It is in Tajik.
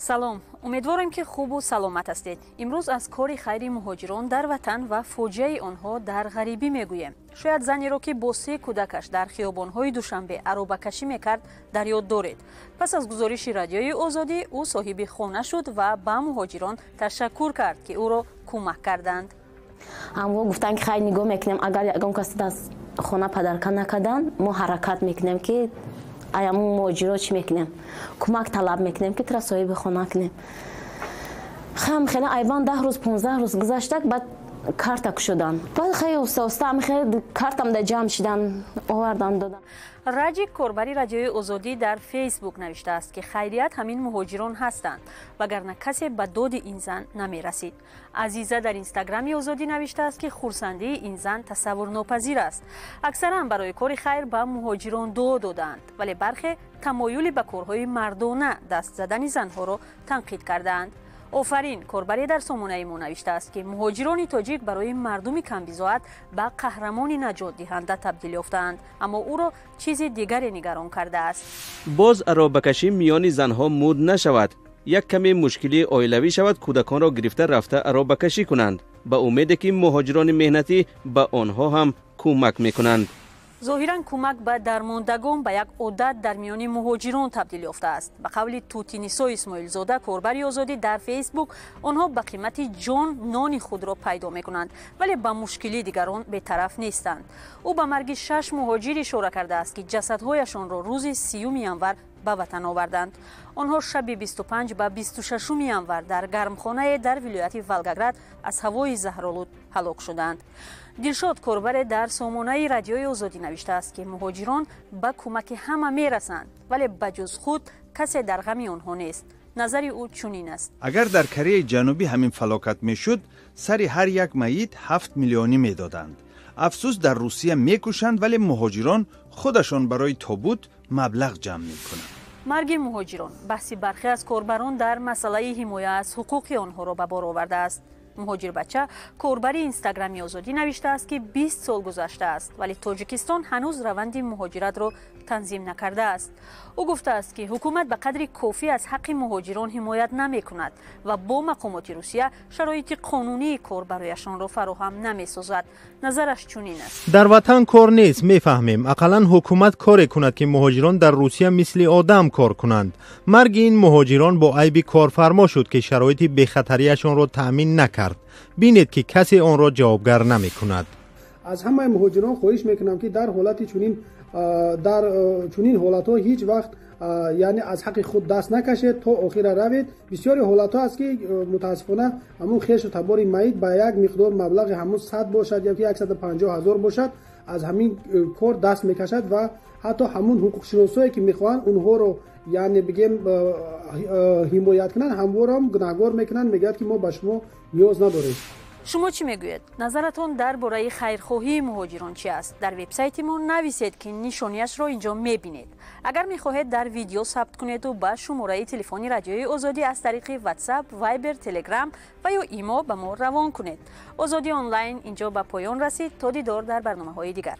Салом, умедворем, ки хубу саломат ҳастед. Имрӯз аз кори хайри муҳоҷирон дар ватан ва фоҷиаи онҳо дар ғарибӣ мегӯем. Шояд занеро, ки бо се кӯдакаш дар хиёбонҳои Душанбе аробакашӣ мекард, дар ёд доред. Пас аз гузориши Радиои Озодӣ ӯ соҳиби хона шуд ва ба муҳоҷирон ташаккур кард, ки ӯро кӯмак карданд. Ҳамво гуфтанд, ки хайр, нигоҳ мекунем, агар ягон кас аз хона подарка накарданд, мо ҳаракат мекунем, ки аяму муҳоҷиро чӣ мекунем, кӯмак талаб мекунем, ки тура соҳиби хона кунем. Хам хеле айбан 10 рӯз, 15 рӯз гузаштак, баъд карта кушоданд. Баъд хеле оста оста хеле картам да ҷамъ шидан, овардан, додан. Раҷик, корбари Радиои Озодӣ дар Фейсбук, навиштааст, ки хайрият ҳамин муҳоҷирон ҳастанд, вагарна касе ба доди ин зан намерасид. Азиза дар Инстаграми Озодӣ навиштааст, ки хурсандии ин зан тасаввурнопазир аст. Аксаран барои кори хайр ба муҳоҷирон дуо додаанд, вале бархе тамоюли ба корҳои мардона даст задани занҳоро танқид кардаанд. Офарин, корбаре дар сомонаи мо, навиштааст, ки муҳоҷирони тоҷик барои мардуми камбизоат ба қаҳрамони наҷотдиҳанда табдил ёфтаанд, аммо ӯро чизи дигаре нигарон кардааст. Боз аробакашӣ миёни занҳо муд нашавад. Як каме мушкилии оилавӣ шавад, кӯдаконро гирифта рафта аробакашӣ кунанд, ба умеде ки муҳоҷирони меҳнатӣ ба онҳо ҳам кӯмак мекунанд. Зоҳиран, кӯмак ба дармондагон ба як одат дар миёни муҳоҷирон табдил ёфтааст. Ба қавли Тутинисо Исмоилзода, корбари Озодӣ дар Фейсбук, онҳо ба қимати ҷон нони худро пайдо мекунанд, вале ба мушкилии дигарон бетараф нестанд. Ӯ ба марги шаш муҳоҷир ишора кардааст, ки ҷасадҳояшонро рӯзи 30-юми январ ба ватан оварданд. Онҳо шаби 25 ба 26-уми январ дар гармхонае дар вилояти Волгоград аз ҳавои заҳролуд ҳалок шуданд. Дилшод, корбаре дар сомонаи Радиои Озодӣ, навиштааст, ки муҳоҷирон ба кӯмаки ҳама мерасанд, вале ба ҷуз худ касе дар ғами онҳо нест. Назари ӯ чунин аст. Агар дар Кореяи Ҷанубӣ ҳамин фалокат мешуд, сари ҳар як майит 7 миллионӣ медоданд. Афсӯс, дар Русия мекушанд, вале муҳоҷирон худашон барои тобут маблағ ҷамъ мекунанд. Марги муҳоҷирон баҳси бархе аз корбарон дар масъалаи ҳимоя аз ҳуқуқи онҳоро ба бор овардааст. Муҳоҷирбача, корбари Инстаграми Озодӣ, навиштааст, ки 20 сол гузаштааст, вале Тоҷикистон ҳанӯз раванди муҳоҷиратро танзим накардааст. Ӯ гуфтааст, ки ҳукумат ба қадри кофӣ аз ҳаққи муҳоҷирон ҳимоят намекунад ва бо мақомоти Русия шароити қонунии кор барояшонро фароҳам намесозад. Назараш чунин аст. Дар ватан кор нест, мефаҳмем. Ақаллан ҳукумат коре кунад, ки муҳоҷирон дар Русия мисли одам кор кунанд. Марги ин муҳоҷирон бо айби корфармо шуд, ки шароити бехатарияшонро таъмин накард. Бинед, ки касе онро ҷавобгар намекунад. Аз ҳамаи муҳоҷирон хоҳиш мекунам, ки дар ҳолати чунин, дар чунин ҳолатҳо ҳеҷ вақт, яъне, аз ҳаққи худ даст накашед, то охира равед. Бисёри ҳолатҳо аст, ки мутаассифона ҳамун хешу табори майит ба як миқдор маблағи ҳамун 100 бошад ё ки 150 000 бошад, аз ҳамин кор даст мекашад ва ҳатто ҳамун ҳуқуқшиносое, ки мехоҳанд онҳоро, яъне, бигем, ҳимоят кунанд, ҳамворам гунаҳгор мекунанд, мегӯяд, ки мо ба шумо ниёз надорем. Шумо чӣ мегӯед? Назаратон дар бораи хайрхоҳии муҳоҷирон чи аст? Дар вебсайти мо нависед, ки нишонияшро инҷо мебинед. Агар мехоҳед, дар видео сабт кунеду ба шумораи телефони Радиои Озодӣ аз тариқи Ватсап, Вайбер, Телеграм ва ё Имо ба мо равон кунед. Озодӣ онлайн инҷо ба поён расид. То дидор дар барномаҳои дигар.